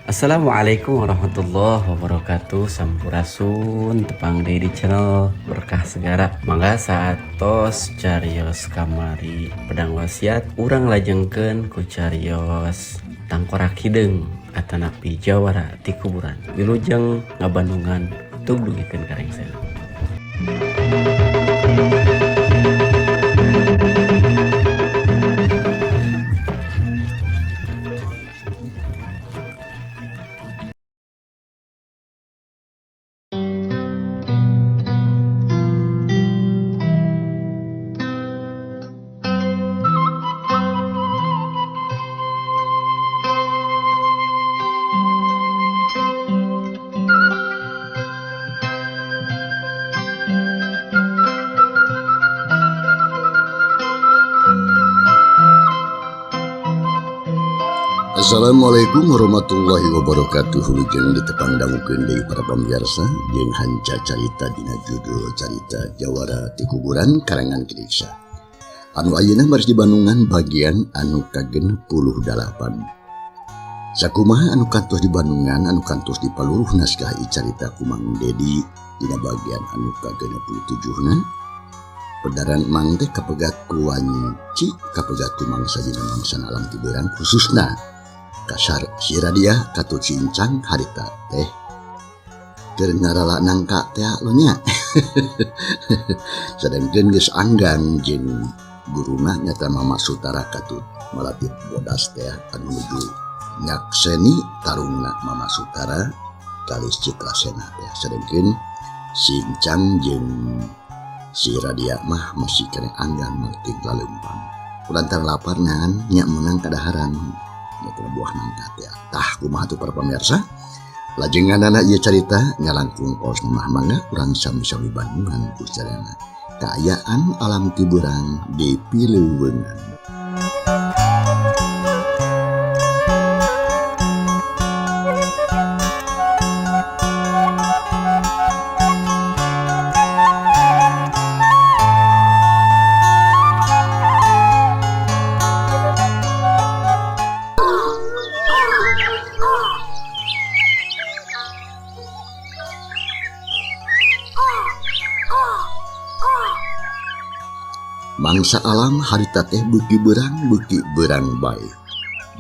Assalamualaikum warahmatullahi wabarakatuh. Sampurasun, tepang deui di channel Berkah Segara. Mangga saatos carios kamari pedang wasiat, urang lajengkeun ku carios tangkorak hideung atanapi jawara ti kuburan. Wilujeng ngabandungan, tug dugikeun ka rengsena. Assalamualaikum warahmatullahi wabarakatuh. Wilujeng ditepang dangukeun deui para pamirsa jeung hanca carita dina judul carita Jawara ti Kuburan karangan Ki Diksa. Anu ayeuna baris di Bandungan bagian anu ka-68. Sakumaha anu kantos di Bandungan anu kantos di paluruh naskah carita ku Mang Dedi dina bagian anu ka-67 na pedaran Mang teh kapegat ku wanci, kapegat ku mangsa dina mangsa alam tiberan, khususna kasar si Radia katut si Incang harita teh keur ngarala nangka teh lo nya. Sedangkeun geus anggang jeung guruna nyata Mama Sutara katut malatih bodas teh anu nuju nyakseni tarungna Mama Sutara kalis Citrasena teh. Sedangkeun si Incang jeung si Radia mah masih kena anggang marting lalempang kulantaran lapar nahan nya menang kadaharan nyata buah nangka teh. Tah kumaha tuh para pemirsa, lajenganana ieu carita nyalangkung paos mah, mangga urang sami-sami bandungan ku carana kaayaan alam tiburang di Pileuweungan. Mangsa alam harita teh beuki berang beuki berang bae.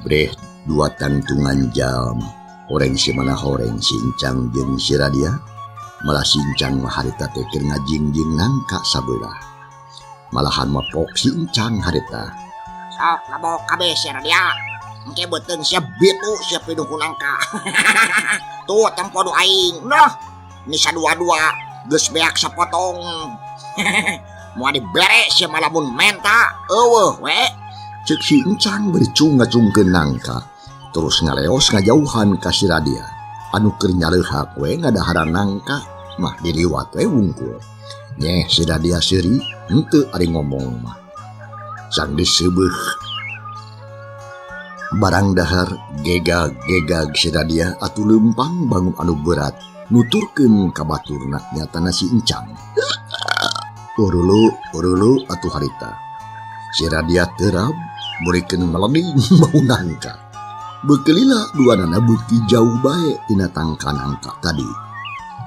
Breh dua tangtungan jam horeng si mana horeng sincang jeung si Radia, malah sincang mah harita teh keur ngajingjing nangka sabelah. Malahan mapok sincang harita. Sok ngabok kabeh si Radia. Engke beuteung sia bitu sia piduh ku nangka. Tuh tempo du aing. Noh, ni sadua-dua geus beak sapotong. Moal dibere sia malamun menta eueuh we. Ceuk si Encang bari cung ngacungkeun nangka. Terus ngaleos ngajauhan ka si Radia. Anu keur nyareuhak we ngadaharan nangka mah diliwat we wungkul. Nyeh si Radia seuri henteu ari ngomong mah. Sang diseubeeh barang dahar gegag-gegag si Radia atuh leumpang bangun anu berat nuturkeun ka baturna nyatana si Encang. Urulu urulu atuh harita. Si Radia terab murikeun meleding bau nangka. Beukeulila duanana beuki jauh bae tina tangka nangka tadi.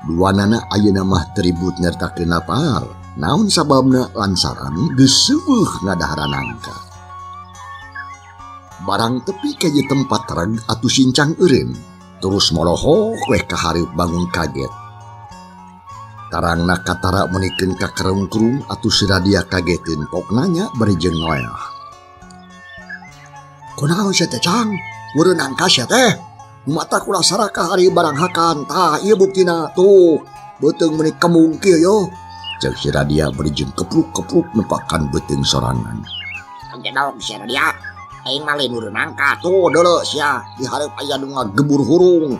Duanana ayeuna mah teribut nyaritakeun lapar. Naon sababna lantaran geus seueuh ngadaharan nangka. Barang tepi ka ieu tempat reg atuh sincang eureun. Terus molohok weh ka hareup bangun kaget. Tarangna katara menikeun ka kerung-kerung atuh si Radia kageteun pok nanya bari jeung noel. Kunaon sia teh Cang? Meureun nangka sia teh? Mata kula sarakah ari barang hakan. Tah ieu buktina tuh. Beuteung meuni kembung kieu yo. Ceuk si Radia bari jeung kepruk-kepruk nepakan beuteung sorangan. Gedog si Radia. Aing mah lain meureun nangka tuh deuleu sia di hareup aya nu ngagebur hurung.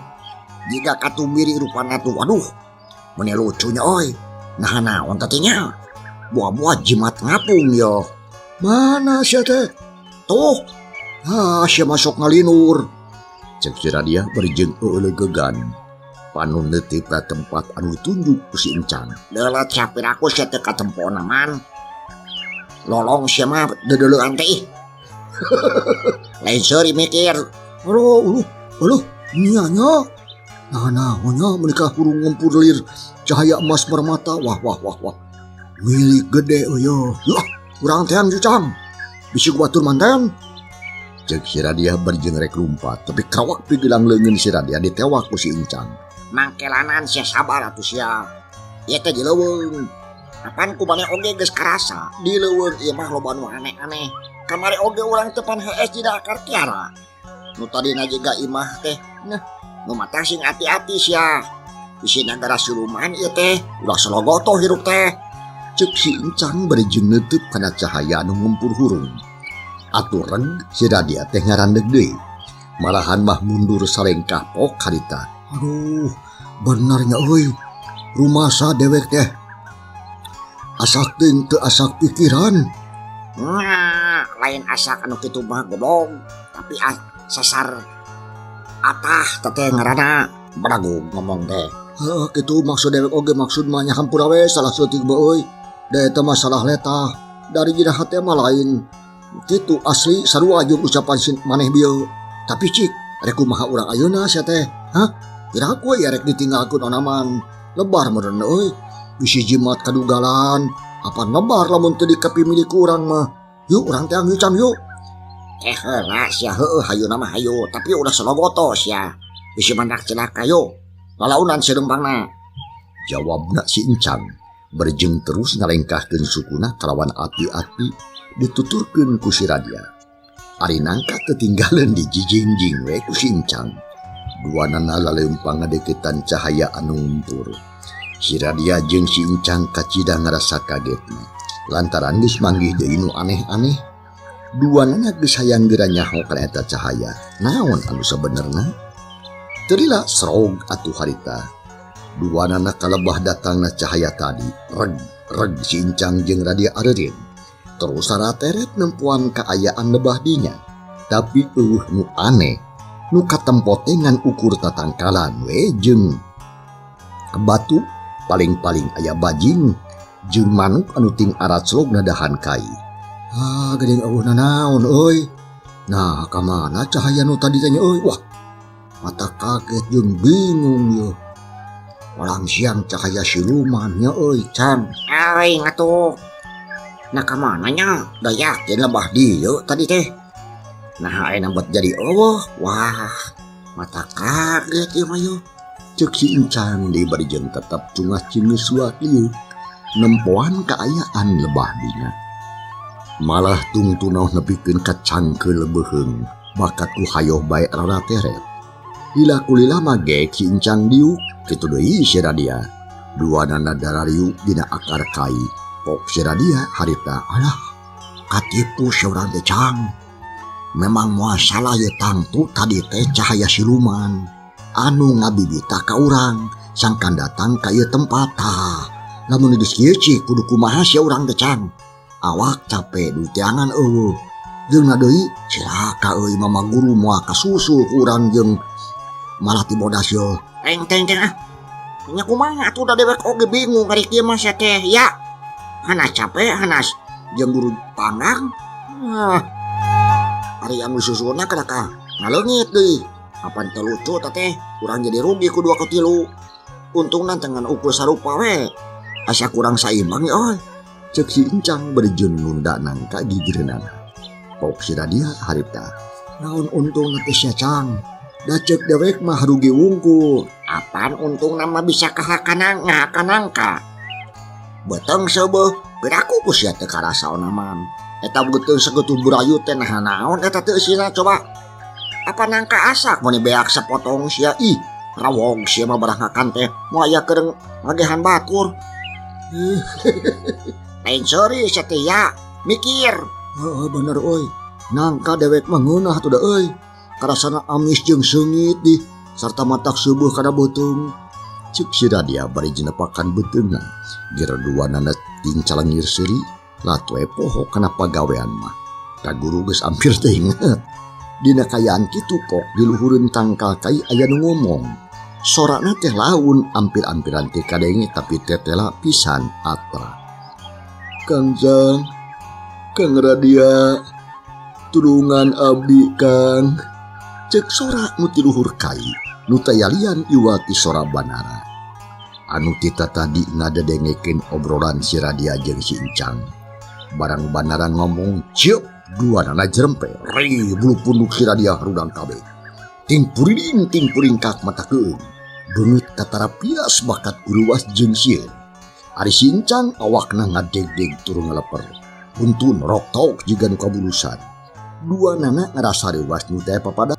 Jiga katumiri rupana tuh waduh. Meni lucunya oi. Nah naon teh nya? Buah-buah jimat ngapung yo. Mana sia teh? Tuh. Ah, sia masuk ngalinur. Ceuk si Radia bari jeung eueulegegan. Panun neuteup ka tempat anu ditunjuk ku si Encang. Deuleut sapir aku sia teh katempona man. Lolong sia mah deudeulean teh ih. Lain seuri mikir. Aduh, uluh, uluh. Nya nya. Nah naon nya menikah hurung ngempur lir cahaya emas permata. Wah wah wah wah. Milik gede euy. Yeuh, urang teang cucang. Bisi batur manten. Cek si Radia berjeng rek lumpat, tapi kawak pigelang leungeun si Radia ditewak ku si Encang. Mangkelanan sia sabar atuh sia. Ieu teh di leuweung. Apan ku maneh oge geus karasa di leuweung ieu mah loba nu aneh-aneh. Kamari oge urang teu pan hees dina akar kiara. Nu tadina jiga imah teh. Nah, nu matang sing ati-ati sia. Bisi nagara siluman ieu teh, ulah sologoto hirup teh. Cek si Encang bari jeung neuteub kana cahaya anu ngumpul hurung. Aturan si Radia teh ngarandeg deui. Malahan mah mundur salengkah pok harita. Aduh, benernya euy. Rumasa dewek teh. Asak teuing teu asak pikiran. Nah, lain asak anu kitu mah goblok, tapi sasar atah teh ngaranna baragu ngomong teh. Heeh, kitu maksud dewek oge maksud mah nya hampura we salah saeutik mah euy. Da eta mah salah letah. Dari dina hate mah lain. Kitu asli sarua jeung ucapan si maneh bieu. Tapi cik, rek kumaha urang ayeuna sia teh? Hah? Kira ku ya rek ditinggalkeun onaman. Lebar meureun euy. Bisi jimat kadugalan. Apa nebar lamun teu dikapimilih ku urang mah. Yuk urang teh ngicam yuk. Eh heula sia heueuh hayu nama hayu, tapi ulah sologoto sia. Bisi mandak cilaka yuk. Lalaunan si lempangna. Jawabna si Encang. Berjeng terus ngalengkahkeun sukuna kalawan ati-ati dituturkeun ku si Radia. Ari nangka tetinggalan di jijingjing we ku si Encang. Duanana laleumpang ngadeukeutan cahaya anu ngumpur. Si Radia jeung si Encang kacida ngarasa kagetna. Lantaran geus manggih deui nu aneh-aneh. Duanana geus hayang geura nyaho kana eta cahaya. Naon anu sabenerna? Teu lila serog atuh harita. Duanana kalebah datangna cahaya tadi. Reg reg si Encang jeung Radia areureun. Terus sarateret nempuan kaayaan lebah dinya. Tapi eueuh nu aneh, nu katempo teh ngan ukur tatangkalan we jeung batu paling-paling aya bajing jeung manuk anu ting araclog nadahan kai. Ah, geuning eueuh nanaon euy. Nah, ka mana cahaya nu tadi teh nya euy? Wah, mata kaget jeung bingung yeuh. Walang siang cahaya siluman nya euy, Cang. Euy ngatuh. Nah, ka mana nya? Da yakin lebah dieu tadi teh. Nah, ayeuna bet jadi eueuh. Wah, mata kaget ieu mah yeuh. Ceuk si Encang deui bari jeung tetep cungah-cingis lieu nempoan kaayaan lebah dinya. Malah tungtunoh nepikeun ka cangkeul beuheung bakat ku hayoh bae rarateret. Lila kulila mah geek si Encang diuk kitu deui si Radia. Duanana darariuk dina akar kai. Pok si Radia harita, alah, katipu si urang teh Cang. Memang moal salah ieu tangtu tadi teh cahaya siluman anu ngabibita ka urang sangkan datang ka ieu tempat. Tah, lamun geus kieu cik kudu kumaha sia urang teh Cang. Awak capek duiteangan eueuh. Jeung deui cilaka euy mama guru moal kasusul ku urang jeung malah tibodas yeuh. Teng teng teng ah. Nya kumaha atuh da dewek oge bingung ari kieu mah sia teh ya. Hanas capek hanas jeung guru panggang. Ah. Ari anu susulna kana ka ngaleungit deui. Apan teu lucu teh teh, urang jadi rugi ku 2 ku 3. Untungna teh ngan ukur sarupa we. Asa kurang saimbang ya euy. Ceuk si Encang bari jeung nunda nangka gigireunana. Pok si Radia harita. Naon untungna teh sia Cang? Da ceuk dewek mah rugi wungkul. Apan untungna mah bisa kahakanang ngahakanangka. Beuteung seubeuh, piraku ku sia teu karasa onaman. Eta beuteung sakitu burayu teh naha naon eta teh eusina coba. Apa nangka asak mun beak sapotong sia ih, rawog sia mah barang hakan teh moal aya keur ngagehan batur. Lain seuri sia teh ya, mikir. Heeh bener euy. Nangka dewek mah ngeunah atuh da euy. Karasana amis jeung seungit dih sarta matak seubeah kana beuteung. Ceuk si Radia bari jenepakan beuteungna. Geura duanana ting calengir seuri, latu we poho kana pagawean mah. Ka guru geus ampir teh inget. Dina kaayaan kitu pok di luhureun tangkal kai aya nu ngomong. Sorana teh laun ampir-ampiran teh kadenge tapi tetela pisan atra. Kang Jang, Kang Radia, tulungan abdi Kang. Cek sora nu ti luhur kai nu tayalian iwal ti sora Banara. Anu tita tadi ngadedengekeun obrolan si Radia jeung si Encang. Barang Banara ngomong cieup duanana jerempe ri bulu punduk si Radia rudang kabeh. Ting puriding ting puringkak mata keung. Beungeut katara pias bakat kuruwas jeung sieun. Ari si Encang awakna ngadegdeg turun ngaleper. Buntun roktok jiga nu kabulusan. Duanana ngarasa reuwas nu teh papada.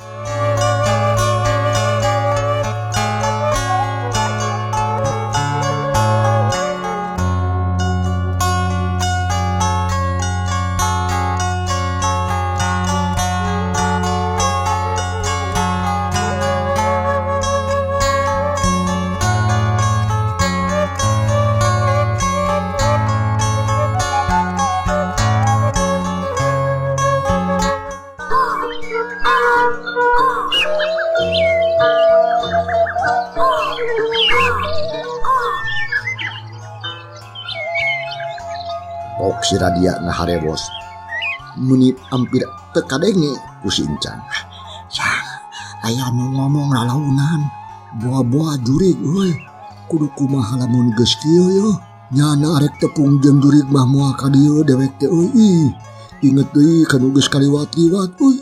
Pok si Radia ngaharewos menit hampir teu kadenge ku si Encang. Sang, aya nu ngomong lalaunan, buah-buah jurig euy. Kudu kumaha lamun geus kieu yeuh. Nyana arek tepung jeung jurig mah moal ka dieu dewek teh euy. Ih, inget deui kanu geus kaliwat-liwat euy.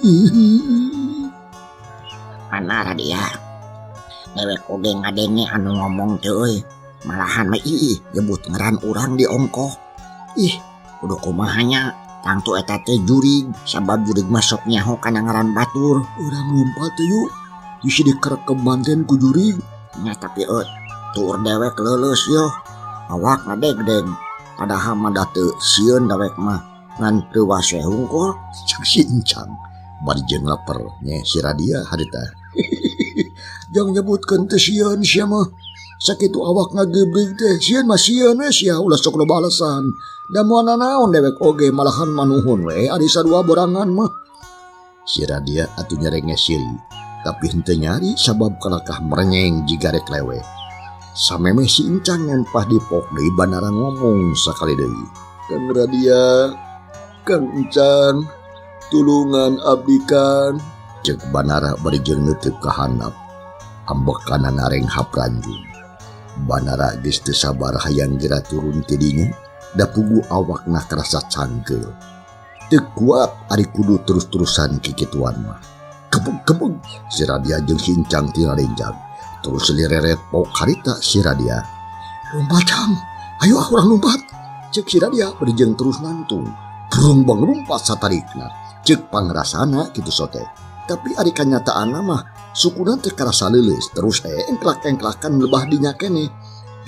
Mana Radia? Dewek oge ngadenge anu ngomong teh euy. Malahan mah ih nyebut ngaran urang di ongkoh. Ih, kudu kumaha nya? Tangtu eta teh jurig, sabab jurig mah sok nyaho kana ngaran batur. Urang lumpat teh yuk. Bisi dikerekem manten ku jurig. Nya tapi tuur dewek leuleus yoh. Awak ngadegdeg. Padahal mah da teu sieun dewek mah ngan reuwas we hungkul. Cek si Encang bari jeung laper nya si Radia harita. Jang nyebutkeun teh sieun sia mah. Sakitu awak ngagebrig teh sieun mah sieun we sia ulah sok loba alasan. Da moal nanaon dewek oge malahan manuhun we ari sarua borangan mah. Si Radia atuh nyerenge siri, tapi henteu nyari sabab kalakah merenyeng jiga rek lewe. Samemeh si Encang nempah di pok deui Banara ngomong sakali deui. Kang Radia, Kang Encang, tulungan abdi Kang. Cek Banara bari jeung neuteuk ka handap. Ambekana nareng hapranjung. Banara geus teu sabar hayang geura turun ti dinya. Da pugu awakna karasa cangkeul. Teu kuat ari kudu terus-terusan kikituan mah. Kebeg-kebeg si Radia jeung si Encang tina lenjang. Terus lireret pok harita si Radia. Lompat Cang, ayo ah urang lompat. Cek si Radia bari jeung terus nangtung. Burung bang lompat satarikna. Cek pangrasana kitu sote. Tapi ari kanyataanna mah sukuna teh karasa leuleus terus engklak-engklakan lebah dinya keneh.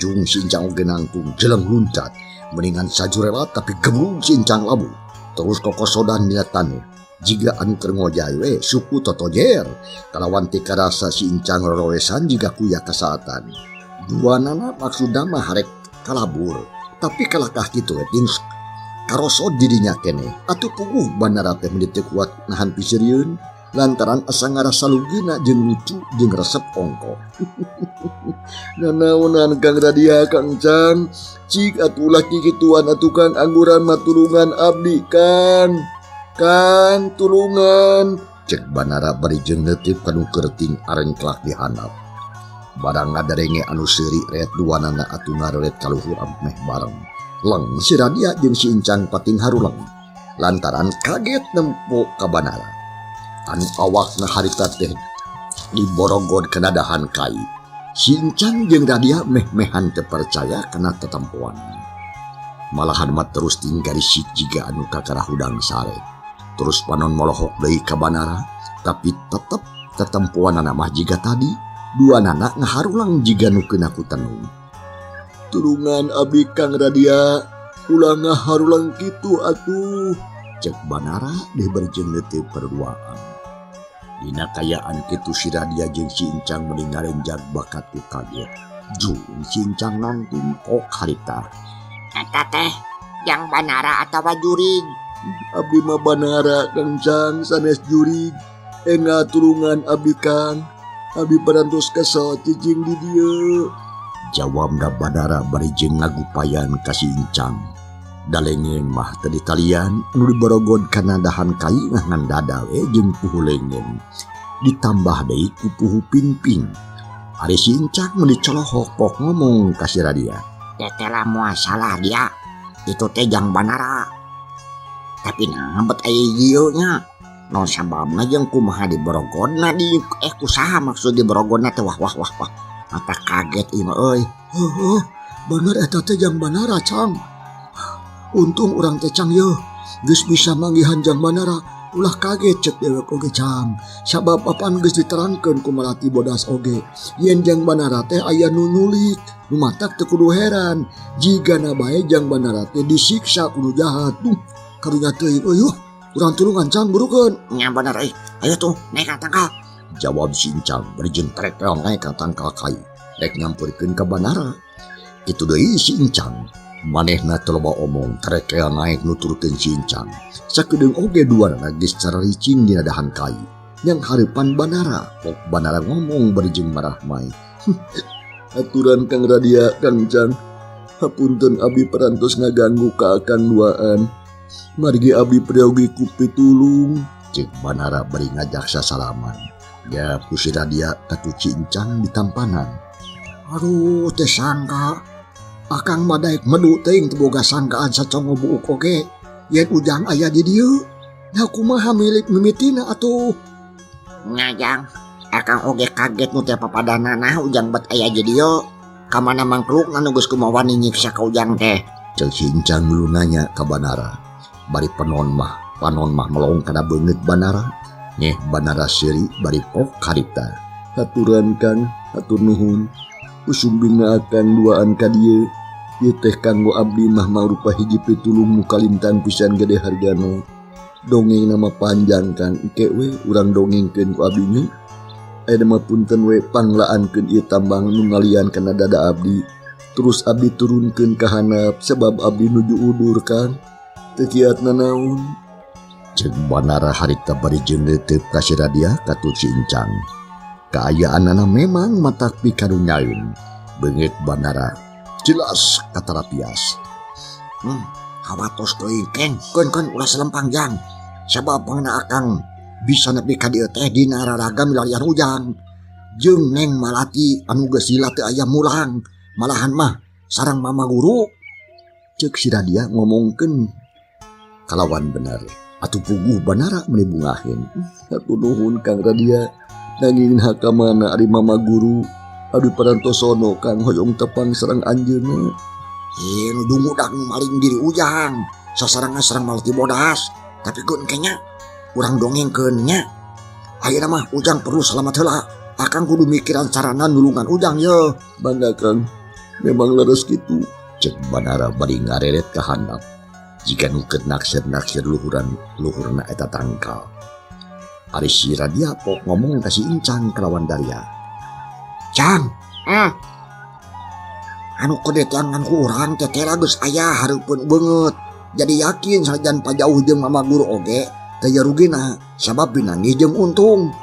Jung si Encang oge nangtung jeleng luncat. Mendingan sajurelat tapi geblug si Encang labu. Terus kokosodan dina taneuh. Jiga anu keur ngojay we suku totojer. Kalawan teu karasa si Encang roroesan jiga kuya kasaatan. Duanana maksudna mah harek kalabur. Tapi kalakah kitu we ting karosod dirinya keneh. Atuh puguh Banara teh meuni teu kuat nahan piseurieun lantaran asa ngarasa lugina jeung lucu jeung resep ongkoh. Nanaonan Kang Radia Kang Encang, cik atuh ulah kikituan atuh Kang, angguran mah tulungan abdi Kang. Kang tulungan. Cek Banara bari jeung neuteuk kanu kerting arengklak di handap. Barang ngadarenge anu seuri ret duanana atuh ngaroret kaluhur ameh bareng. Leng si Radia jeung si Encang pating haruleng lantaran kaget nempo ka Banara. Anu awakna harita teh diborogod kana dahan kai. Si Encang jeung Radia meh-mehan teu percaya kana tetempoan. Malahan mah terus tinggarisik jiga anu kakara hudang sare. Terus panon molohok deui ka Banara, tapi tetep tetempoanana mah jiga tadi. Duanana ngaharulang jiga nu keuna ku tenung. Tulungan abdi Kang Radia, ulah ngaharulang kitu atuh. Cek Banara deh berjeng neuteuk perduaan. Dina kayaan kitu si Radia jeung si Encang meni ngarenjag bakat ku kaget. Jung si Encang nangtung kok harita. Eta teh yang Banara atawa jurig? Abdi mah Banara Kang Cang sanes jurig. Enga tulungan abdi Kang. Abdi parantos kesel cicing di dieu. Jawabna Banara bari jeung ngagupayan ka si Encang. Dalengeng mah teu ditalian nu diborogod kana dahan kai ngan dada we jeung puhu lengeng. Ditambah deui ku puhu pingping. Ari si Incang mun dicolohok pok ngomong ka si Radia. Tetela moal salah dia. Itu teh Jang Banara. Tapi nah bet aya ieu nya. Naon sababna jeung kumaha diborogodna di kusaha maksud diborogodna teh wah wah wah wah. Mata kaget ieu mah euy. Heuh, bener eta teh Jang Banara, Cang. Untung urang teh Cang yeuh geus bisa manggihan Jang Banara. Ulah kaget cek dewek oge Cang. Sabab apaan geus diterangkeun ku Malati Bodas oge. Yen Jang Banara teh aya nu nyulik, nu matak teu kudu heran. Jigana bae Jang Banara teh disiksa ku nu jahat. Duh, karunya teuing euy. Urang tulungan Cang burukeun. Nya bener euy. Ayo tuh naik ka tangkal. Jawab si Incang bari jeung trek naik ka tangkal kai. Rek nyamperkeun ka Banara. Kitu deui si Incang. Manehna teu loba omong trek naik nuturkeun si Incang. Sakedeung oge duanana geus cararicing dina dahan kai. Yang hareupan Banara, pok Banara ngomong bari jeung marah mai. Aturan Kang Radia, Kang Cang. Hapunten abdi parantos ngaganggu ka akang duaan. Margi abdi peryogi ku pitulung. Ceuk Banara bari ngajak sasalaman. Ya ku si Radia katu si Incang ditampanan. Aduh, teh sangka. Akang mah daek medu teuing teu boga sangkaan sacongo buuk oge. Yen Ujang aya di dieu. Nah kumaha milik mimitina atuh? Ngajang, akang oge kaget nu teh papadana nah Ujang bet aya di dieu. Ka mana mangklukna nu geus kumaha wani nyiksa ka Ujang teh? Ceuk si Incang nu nanya ka Banara. Bari panon mah melong kana beungeut Banara. Nyeh Banara seuri bari pok harita. Haturan Kang, hatur nuhun. Usumbingna akang duaan ka dieu. Ieu teh kanggo abdi mah mangrupa hiji pitulung nu kalintang pisan gede hargana. Dongeng nama panjang Kang, engke we urang dongengkeun ku abdi nya. Ayeuna mah punten we panglaankeun ieu tambang nu ngalian kana dada abdi. Terus abdi turunkeun ka handap sebab abdi nuju udur Kang. Teu kiatna naon. Ceuk Banara harita bari jeung leuteuk ka si Radia katut si Incang. Kaayaanana memang matak pikarunyaeun. Beungeut Banara jelas katarapias. Hawatos teuing Keng, keun-keun ulah selempang Jang. Sabab pangna akang bisa nepi ka dieu teh dina raraga milarian Ujang. Jeung Neng Malati anu geus lila teu aya mulang, malahan mah sareng mama guru. Ceuk si Radia ngomongkeun kalawan bener. Atuh puguh Banara meuni bungaheun. Hatur nuhun Kang Radia. Nanging hak ka mana ari mama guru? Aduh parantosono Kang hoyong tepang sareng anjeunna. Nu dungudak nu maling diri Ujang. Sasarangan sareng Malati Bodas. Tapi keun kenya urang dongengkeun nya. Ayeuna mah Ujang perlu salamat heula. Akang kudu mikiran carana nulungan Ujang ye. Bangga Kang, memang leres kitu. Ceuk Banara bari ngareret ka handap. Jika nu keur naksir-naksir luhuran luhurna eta tangkal. Ari si Radia pok ngomong ka si Incang kalawan Daria. Cang, anu kedetangan ku urang teh teh geus aya hareupeun beungeut. Jadi yakin sanajan pajauh jeung mama guru oge teh rugina sabab pinanggih jeung untung.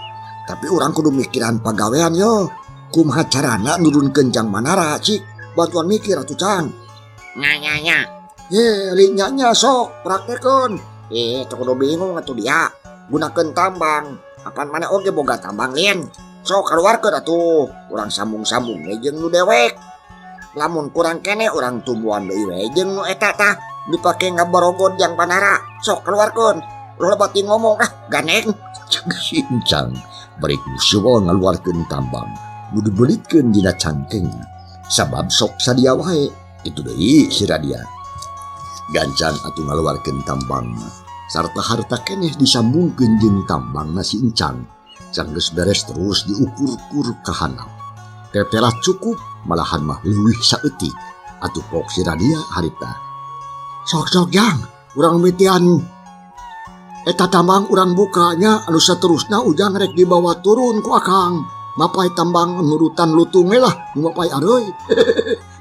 Tapi urang kudu mikiran pagawean yo. Kumaha carana nurunkeun Jang Banara cik? Bantuan mikir atuh Cang. Nya nya nya. Ye, li nya sok praktekeun. Teu kudu bingung atuh dia. Gunakeun tambang. Apan mana oge boga tambang lien. Sok keluarkeun atuh. Urang sambung-sambung we jeung nu dewek. Lamun kurang kene urang tumbuhan deui we jeung nu eta tah dipake ngaborogod Jang Banara. Sok keluarkeun. Ulah lebat ngomong ah ganeng. Ceuk si Incang bari kusuwa ngaluarkeun tambang nu dibelitkeun dina cangkeng. Sabab sok sadia wae. Itu deui si Radia. Gancang atuh ngaluarkeun tambang sarta harta keneh disambungkeun jeung tambangna si Incang. Sanggeus beres terus diukur-ukur ka handap. Tetelah cukup malahan mah leuwih saeutik. Atuh pok si Radia harita. Sok-sok Jang, urang mitian eta tambang urang bukanya anu saterusna Ujang rek dibawa turun ku akang. Mapai tambang nurutan lutung we lah, nu mapai areuy.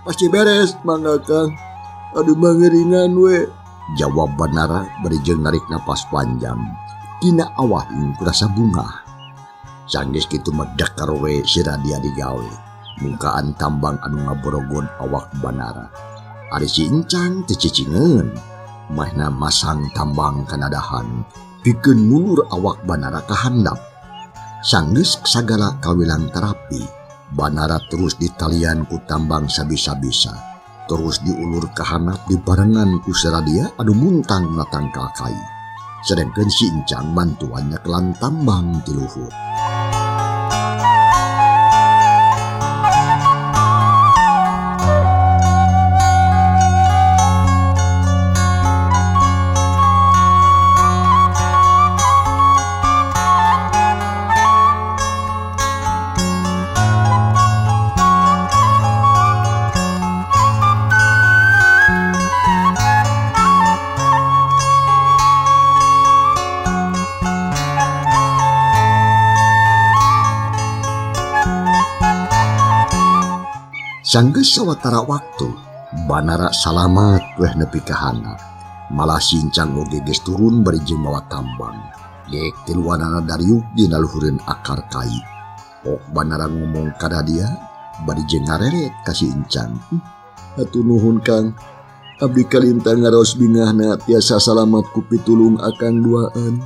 Pasti beres mangga Kang. Aduh mangeringan we. Jawab Banara bari jeung narik napas panjang. Tina awahing kurasa bungah. Sanggeus kitu mah dakar we si Radia digawe. Mungkaan tambang anu ngaborogon awak Banara. Ari si Incang teu cicingeun. Mahna masang tambang kana dahan pikeun mulur awak Banara ka handap. Sanggeus sagala kawilang terapi, Banara terus ditalian ku tambang sabisa-bisa, terus diulur ka handap dibarengan ku si Radia anu muntang na tangkal kai. Sedengkeun si Encang bantuan nyekelan tambang ti luhur. Sanggeus sawatara waktu, Banara salamat weh nepi ka handap. Malah si Encang oge geus turun bari jeung mawa tambang. Geek tiluanana dariuk dina luhureun akar kai. Pok Banara ngomong ka dia, bari jeung ngareret ka si Encang. Hatur nuhun Kang, abdi kalintang ngaraos bingahna tiasa salamat ku pitulung akang duaan.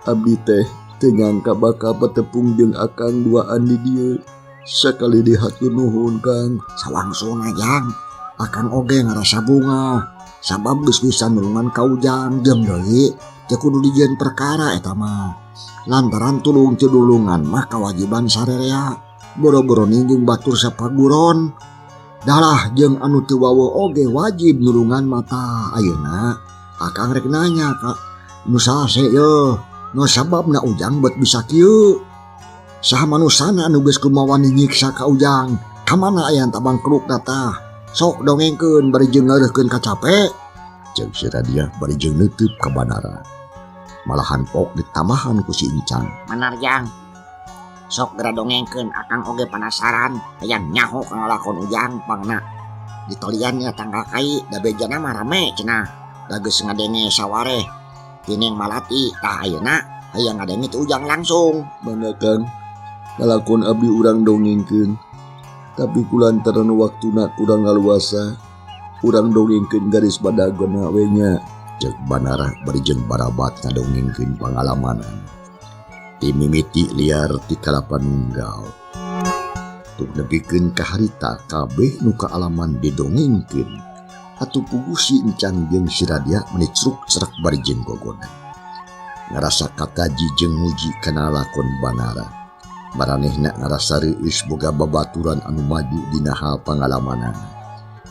Abdi teh teu nyangka bakal patepung jeung akang duaan di dieu. Sakali dihatur nuhun Kang. Sawangsuna Jang, akang oge ngarasa bunga. Sabab geus bisa nulungan ka Ujang jeung deui teu kudu dijieun perkara eta mah. Lantaran tulung teu dulungan mah kawajiban sarerea. Boro-boro jeung batur sapaguron. Dalah jeung anu teu wawo oge wajib nulungan mata ayeuna. Akang rek nanya ka nu sase yeuh, nu sababna Ujang bet bisa kieu. Saha manusana anu geus kumawani nyiksa ka Ujang, kamana aya tabang kerukna tah? Sok dongengkeun bari jeung ngareuhkeun kacape. Ceuk si Radia bari jeung neuteub ka Banara. Malahan pok ditambahan ku si Encang. Bener Jang. Sok geura dongengkeun akang oge penasaran hayang nyaho ka ngalakon Ujang pangna. Ditolian nya tanggal kai da bejana mah rame cenah. Da geus ngadenge sawareh tineng malati tah ayeuna hayang ngadenge ti Ujang langsung. Mangga Kang. Ngalakon abdi urang dongengkeun, tapi kulantaran waktuna kurang ngaluasa, urang dongengkeun garis badagona we nya. Ceuk Banara bari jeung barabat ngadongengkeun pangalamanan. Ti mimiti liar ti kalapa nunggal. Tuk nepikeun ka harita kabeh nu kaalaman didongengkeun. Atuh puguh si Encang jeung si Radia meuni cruk-crek bari jeung gogoda. Ngarasa kataji jeung muji kana lakon Banara. Maranehna ngarasa reueus boga babaturan anu maju dina hal pangalamanana.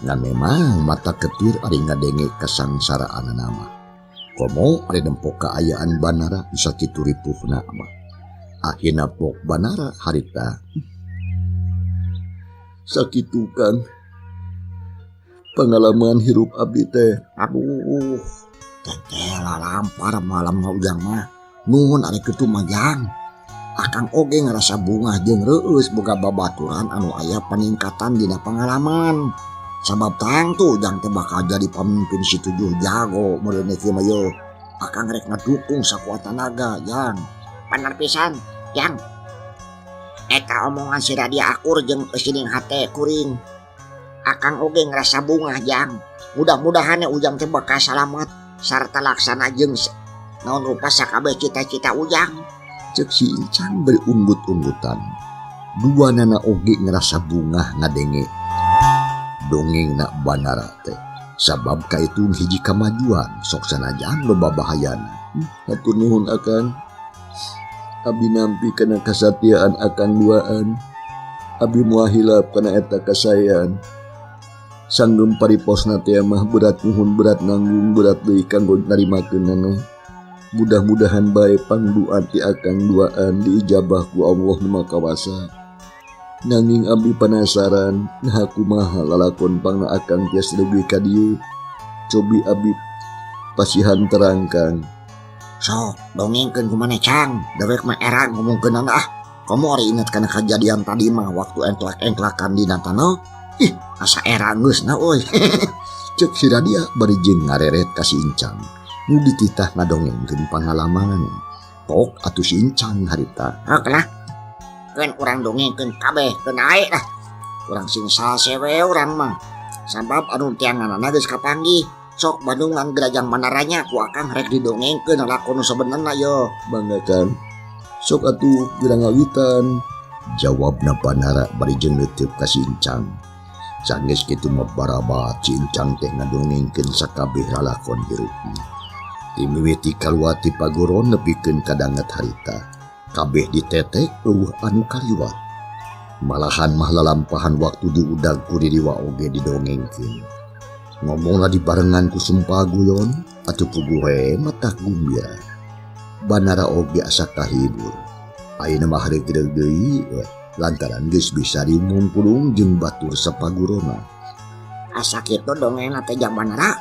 Ngan memang mata ketir ari ngadenge kasangsaraanana mah. Komo ari nempo kaayaan Banara nu sakitu ripuhna mah. Akhirna pok Banara harita. Sakitu Kang. Pengalaman hirup abdi teh. Aduh, teteh lalampar malam mah Ujang mah. Nuhun ari kitu mah Jang. Akang oge ngarasa bungah jeung reueus boga babaturan anu aya peningkatan dina pengalaman. Sabab tangtu Ujang teh bakal jadi pamimpin si tujuh jago meureun kieu mah yeuh. Akang rek ngadukung sakuat tanaga Jang. Bener pisan Jang. Eta omongan si Radia akur jeung eusining hate kuring. Akang oge ngarasa bungah Jang. Mudah-mudahan Ujang teh bakal salamat sarta laksana jeung naon rupa sakabeh cita-cita Ujang. Ceuk si Encang berunggut-unggutan. Dua nana oge ngerasa bungah ngadenge dongeng nak Banara teh. Sabab kaitung hiji kamajuan sok sanajan loba bahayana. Hatur nuhun akang. Abdi nampi kana kasatiaan akang duaan. Abdi moal hilap kana eta kasaean. Sanggem pariposna teh mah berat nuhun berat nanggung berat deui kanggo narimakeunana. Mudah-mudahan bae pangduan ti akang duaan diijabah ku Allah nu Maha Kawasa. Nanging abdi panasaran naha kumaha lalakon pangna akang tiasa leuwih ka dieu. Cobi abdi pasihan terang Kang. Sok dongengkeun kumaneh Cang, dewek mah era ngomongkeunana ah. Komo ari inget kana kajadian tadi mah waktu engklak-engklakan dina taneuh. Ih, asa era geusna euy. Ceuk si Radia bari jeung ngareret ka si Encang. Nu dititah ngadongengkeun pangalaman. Tok atuh si Encang harita. Heuh lah. Keun urang dongengkeun kabeh keun ae lah. Urang sing salse we urang mah. Sabab anu tianganana geus kapanggih. Sok bandungan gerajang Banaranya ku akang rek didongengkeun lakon nu sabenerna yeuh. Mangga Kang. Sok atuh geura ngawitan. Jawabna Banara bari jeung neuteup ka si Incang. Sanggeus kitu mah barabat si Incang teh ngadongengkeun sakabeh lalakon hirupna. Ti mimiti kaluar ti paguron nepikeun ka danget harita. Kabeh ditetek eueuh anu kaliwat. Malahan mah lalampahan waktu diudag ku Ririwa oge didongengkeun. Ngomongna dibarengan ku sumpah guyon atuh puguh we matak gumbira. Banara oge asa kahibur. Ayeuna mah reugreug deui we lantaran geus bisa diumum-pulung jeung batur sapagurona. Asa kitu dongengna teh jang Banara?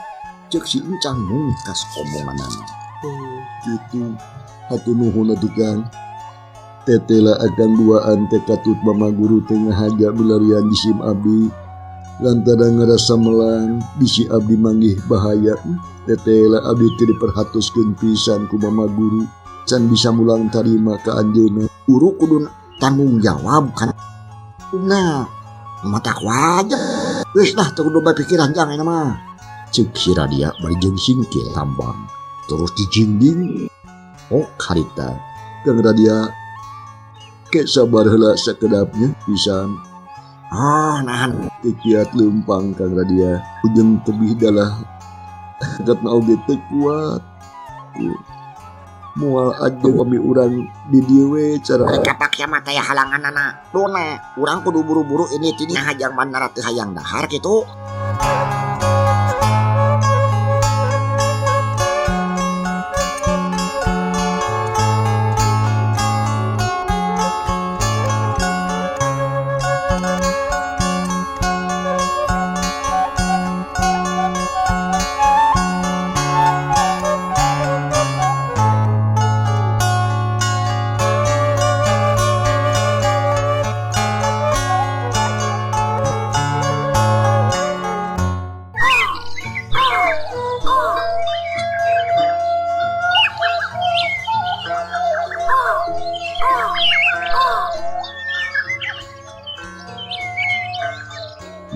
Ceuk si Incang mungkas omonganana. Oh, kitu. Hatur nuhun atuh Kang. Tetela akang duaan teh katut mama guru teh ngahaja milarian jisim abdi. Lantaran ngerasa melang bisi abdi manggih bahaya. Tetela abdi teh diperhatoskeun pisan ku mama guru. Can bisa mulang tarima ka anjeunna. Guru kudu tanggung jawab kan. Nah, matak wajar. Geus lah teu kudu bapikiran jang eta mah. Ceuk si Radia bari jeung singkil tambang. Terus dijingding. Oh harita Kang Radia. Kek sabar heula sakedapnya pisan. Oh, nahan. Teu kiat leumpang Kang Radia. Ujung tebih dalah. Katna oge teu kuat. Moal aja kami urang di dieu we cara. Rek kapaksa mah teh halanganana. Dona, urang kudu buru-buru ini ti nya hajang Banara teu hayang dahar kitu.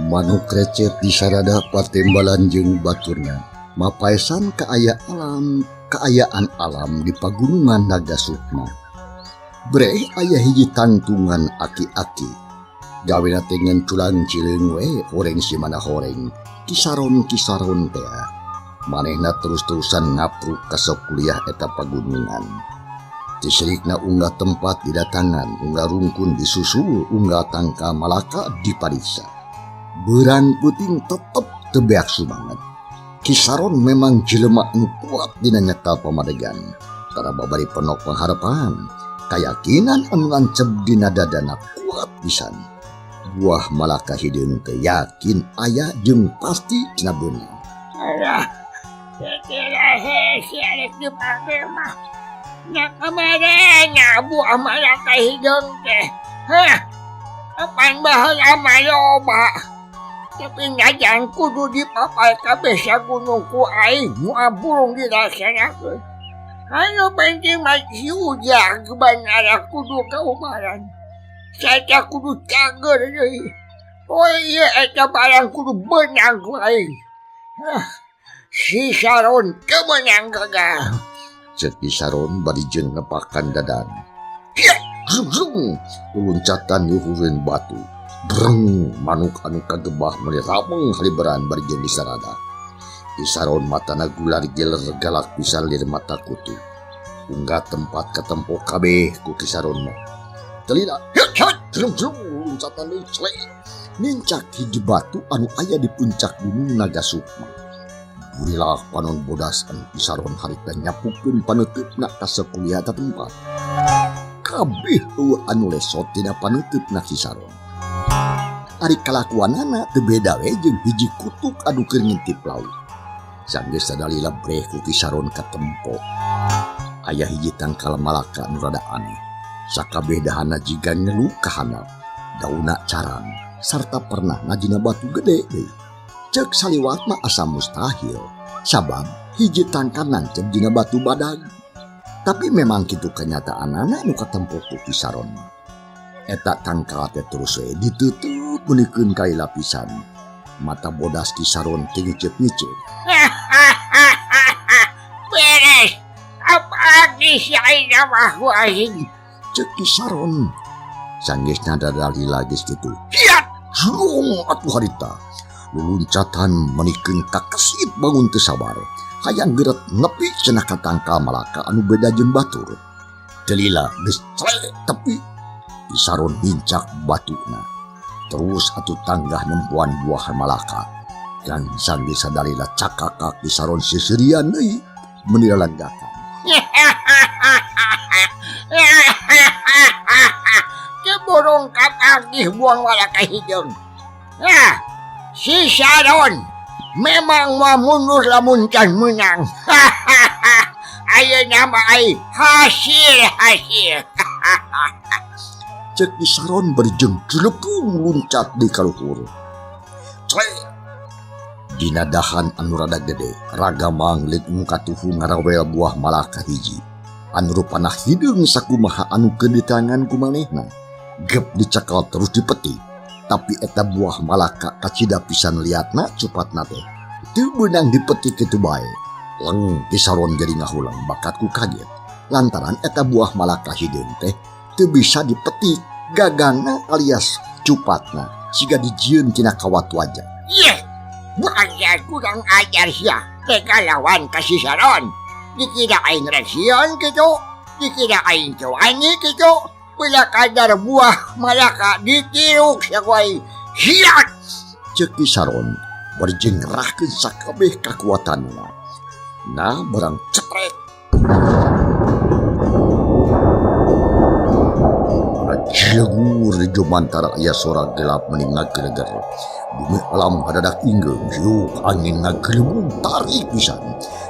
Manuk recet di sarada patembalan jeung baturna. Mapaesan kaayaan alam di pagunungan Naga Sukma. Breh aya hiji tangtungan aki-aki. Gawena teh ngan culang cileung we horeng si mana horeng. Kisaron-kisaron tea. Manehna terus-terusan ngapruk ka sakuliah eta pagunungan. Tisirikna unggah tempat didatangan, unggah rungkun disusul, unggah tangka malaka dipariksa. Beurang puting tetep teu beak sumanget. Kisaron memang jelema anu kuat dina nyekal pamadegan. Tara babari penok pengharapan, kayakinan anu nancep dina dadana kuat pisan. Buah malaka hideung teh yakin aya jeung pasti tina beunang. Alah, si arek dipake mah. Nya kamarenya buah malaka hideung teh. Hah, apaan baheula mah loba. Tapi ngajan kudu dipapay kabeh sagunung ku aing moal burung dilaksanakeun. Anu penting mah si Ujang Banara kudu kaumaran. Saca kudu cager deui. Oh iya eta barang kudu beunang ku aing. Hah, si Saron teu meunang gagal. Ceuk si Saron bari jeung nepakan dadan. Hiya, zung zung, luncatan luhureun batu. Breng, manuk anu kagebah meuni rameng haliberan bari jeung disarada. Kisaron matana gular giler galak pisan lir mata kutu. Unggah tempat katempo kabeh ku Kisaron mah. Telina, hek hek, zung zung, luncatan deui clek. Nincak hiji batu anu aya di puncak gunung Naga Sukma. Burilah panon bodas anu Kisaron harita nyapukeun paneuteup-na ka sakuliah eta tempat. Kabeh eueuh anu lesot tina paneuteup-na Kisaron. Ari kalakuanana teu beda we jeung hiji kutuk anu keur ngintip laut. Sanggeus sadalila breh ku Kisaron katempo. Aya hiji tangkal malaka anu rada aneh. Sakabeh dahana jiga ngelu ka handap. Daunna carang sarta pernah najina batu gede deui. Ceuk saliwat mah asa mustahil. Sabab hiji tangkal nancep dina batu badag. Tapi memang kitu kenyataanana nu katempo ku Kisaron. Eta tangkal teh terus we ditutup meunikeun kai lapisan. Mata bodas Kisaron teh ngiceup-ngiceup. Beres. Apa si aing mah ku aing. Cek Ki Saron. Sanggeusna dadalila geus kitu. Hiat! Jlong atuh harita. Luluncatan menikeun kakesit bangun teu sabar. Hayang geret nepi cenah ka tangkal malaka anu beda jeung batur. Teu lila geus clek tepi. Ki Saron nincak batuna. Terus atuh tanggah nempuan buah malaka. Kan sanggeus sadalila cakakak Ki Saron seuseurian deui meuni lalanggakan. Burung kapagih buang malaka hideung. Nah, si Saron memang mau mundur lamun can menang. Ayeuna mah ai hasil hasil. Cek Ki Saron bari jeung cilepung luncat di kaluhur. Clek. Dina dahan anu rada gede, raga mangleuk nu katuhu ngarawel buah malaka hiji. Anu rupana hideung sakumaha anu keur ditangan ku manehna. Gep dicekal terus dipetik. Tapi eta buah malaka kacida pisan liatna cupatna teh. Teu beunang dipetik kitu bae. Leng Ki Saron jadi ngahulang bakat ku kaget. Lantaran eta buah malaka hideung teh teu bisa dipetik gagangna alias cupatna siga dijieun tina kawat wajah. Yeh, bukan kurang ajar sia. Teka lawan ka si Saron. Dikira aing rek sieun kitu, dikira aing teu wani kitu. Bila kadar buah malaka ditiruk sakuai hiat. Cek Ki Saron bari jeung ngerahkeun sakabeh kakuatanna. Nah barang ceprek. Cilegur di jumantara aya sora gelap meni ngageleger. Bumi alam hadadak inggeung, hiuk angin ngagelebung tarik pisan.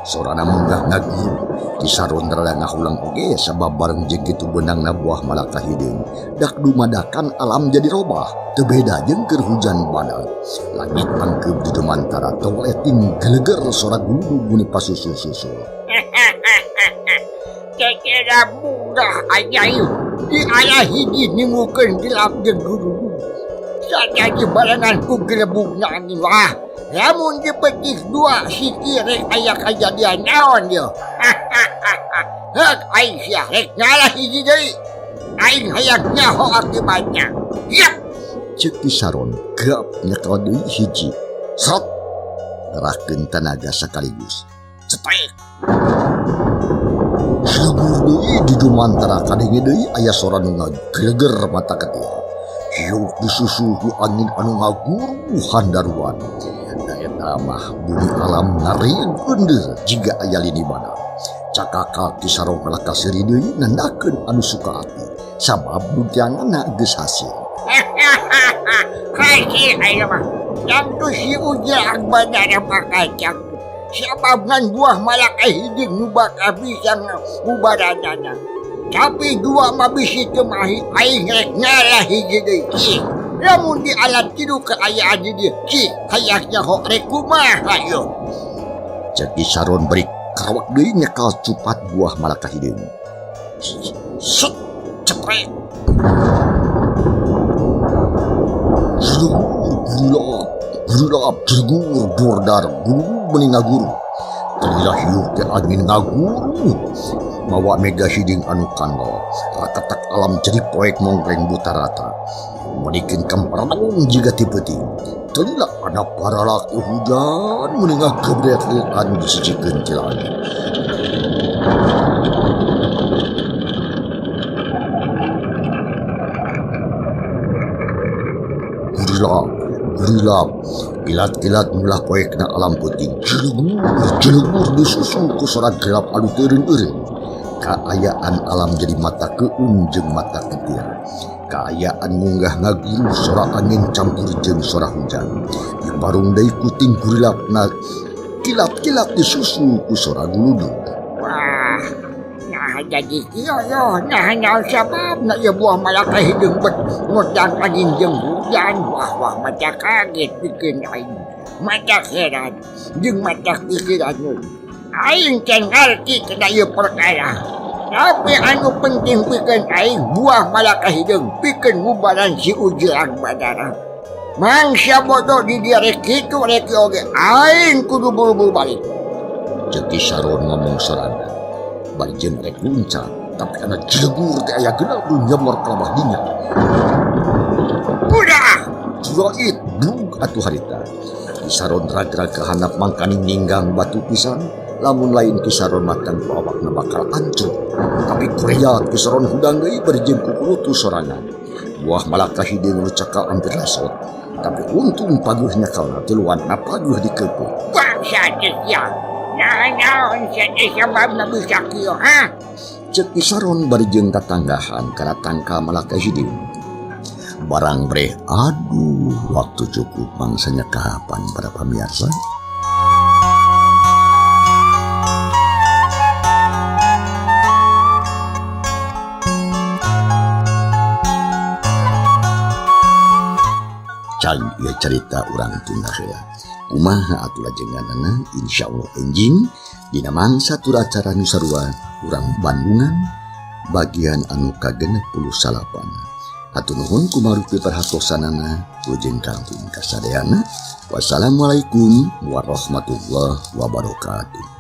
Sorana munggah ngagur. Ki Saron rada ngahulang oge sabab bareng jeung kitu beunangna buah malaka hideung. Dak dumadakan alam jadi robah, teu beda jeung keur hujan badak. Langit angkeub di jumantara tong eting geleger sora guludug muni pasusul-susul. Cekera munggah ajaib. Di ayah hiji ningukeun gelap jeung guludug. Sajadi barengan ku gelebugna angin wah. Lamun dipetik dua siki rek aya kajadian naon dia. Hek aing sia rek ngalah hiji deui. Aing hayang nyaho akibatnya. Yap. Cek Ki Saron gap nyekel deui hiji. Srot. Ngerahkeun tanaga sakaligus. Cetrek. Cilegur deui di jumantara kadenge deui aya sora nu ngageleger mata ketir. Hiuk disusul ku angin anu ngaguruh handaruan. Da eta mah bumi alam ngareun eundeur jiga aya lini badak. Cakakak Ki Saron kalah kaseuri deui nandakeun anu suka ati. Sabab butianganna geus hasil. Hasil aya mah. Tangtu si ujang badana pakacang. Sabab ngan buah malaka hideung nu bakal bisa ngubaranana. Tapi dua mah bisi teu mahi aing rek ngalah hiji deui. Ki, lamun di alam tilu kaayaan di dieu, ki hayang nyaho rek kumaha ieu. Cek Ki Saron bari karawak deui nyekal cupat buah malaka hideung. Sut ceprek. Jelugur gulap, gulap jelugur bordar gulu meni ngaguru. Telilah hiuh teh angin ngaguru. Mawa mega hideung anu kandel. Rakatak alam jadi poek mongkreng buta rata. Menikeun kempereng jiga ti peuting. Telilah ana paralak hujan meni ngagebret anu disijikeun ti langit. Gurilap, gurilap, kilat-kilat mulah poekna alam peuting. Cilegur, cilegur disusul ku sora gelap anu teu eureun-eureun. Kaayaan alam jadi mata keun jeung mata ketir. Kaayaan munggah ngaguru sora angin campur jeung sora hujan. Diparung deui kuting gurilapna kilat-kilat disusul ku sora guludug. Wah, nah jadi kieu yo, nah naon sababna ieu buah malaka hideung bet ngundang angin jeung hujan. Wah wah mata kaget pikeun aing. Mata heran jeung mata pikiran. Aing can ngarti kana ieu perkara. Tapi anu penting pikeun aing buah malaka hideung pikeun ngubaran si ujang badara. Mangsa bodoh di dia rek kitu rek oge aing kudu buru-buru balik. Cek Ki Saron ngomong sorangan. Bari jeung rek luncat. Tapi kana cilegur teh aya geuna nu nyemor kalabah dinya. Udah. Jurait dug atuh harita. Ki Saron ragrag ka handap mangkaning ninggang batu pisan. Lamun lain Ki Saron matang ku awakna bakal ancur. Tapi kuriat Ki Saron hudang deui bari jeung kukulutu sorangan. Buah malaka hideung nu cakal hampir lasot. Tapi untung paguh nyakalna tiluan paguh dikeupeuh. Bangsa sia. Naon sia teh sababna bisa kieu, ha? Cek Ki Saron bari jeung tatanggahan kana tangka malaka hideung. Barang breh aduh waktu cukup mangsanya kapan para pamirsa. Can ieu carita urang tunda heula. Kumaha atuh lajenganana insyaallah enjing dina mangsa tur acara nu sarua urang Bandungan bagian anu ka-69. Hatur nuhun kumarupi perhatosanana wilujeng kantun kasadayana. Wassalamualaikum warahmatullahi wabarakatuh.